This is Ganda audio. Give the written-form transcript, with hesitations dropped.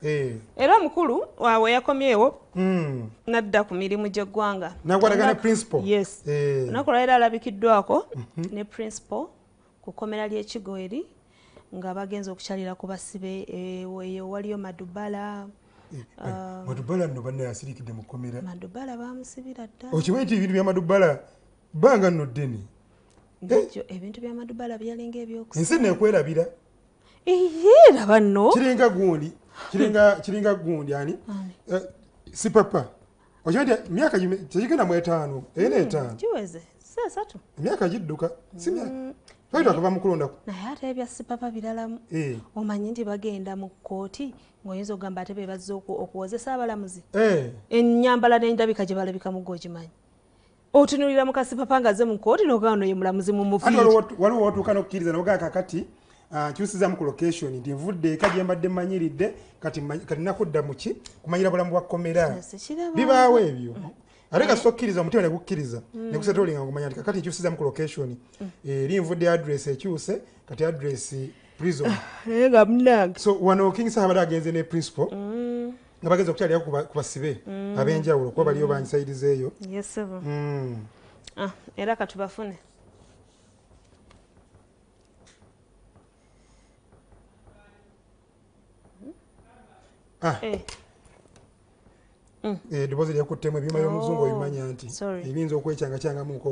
Era omukulu waabwe yakomyewo nadda ku mirimu gy'eggwanga. Nakwatagana ne principal. Yes. Olunaku lwaleero alabikiddwako ne principal ku kkomera ly'ekigo eri nga bagenze okukyalira ku basibe, eyo waliyo Madubala. Madubala nno banne asirikidde mu kkomera. Madubala bamusibira ddala. Okimanyi nti ebintu bya Madubala bbanga nno ddene. Ekyo ebintu bya Madubala byalinga ebyokusa. Ensi nekwerabira. Iye laba nno. Kiringa gundi, kiringa gundi ani? Si papa. Okimanyi nti emyaka tegigenda mu 5, ena 5. Giweze, si 3. Emyaka gidduka, si twali twakava mu kulonda. Naye ate ebya Sipapa biralamu. Omanyi nti bagenda mu kkooti ng'oyinza okugamba ate be bazze okuwozesa abalamuzi. Ennyambala n'endabika gye balabika mu gwe ogimanyi. Otunuulira mu Kasipapa ng'azze mu kkooti n'ogamba ono ye mulamuzi mu muviiri. Ate waliwo watuuka n'okukkiriza n'ogamba kakati, nkyusizaamu ku location nti nvudde eka gye mbadde mmanyiridde, kati nakudda mu ki? Kumanyira bulamu bwa kkomera. Kino sikiraba. Bibaawo ebyo. Ate kasita okkiriza omutima ne gukkiriza, ne gusetolinga ng'omanya nti kakati nkyusizaamu ku location. Eri nvudde address ekyuse, kati address prison. Naye nga munnange. So wano King Saha abadde agenze ne principal. Nga bagenze okukyalira ku basibe ab'enjawulo kuba baliyo bangisayirizeeyo. Yes, sir. Era katubafune. Eddoboozi lyakuttemu ebyuma by'omuzungu Oh, obimanya nti sorry. ebiyinza okwekyangakyangamuko.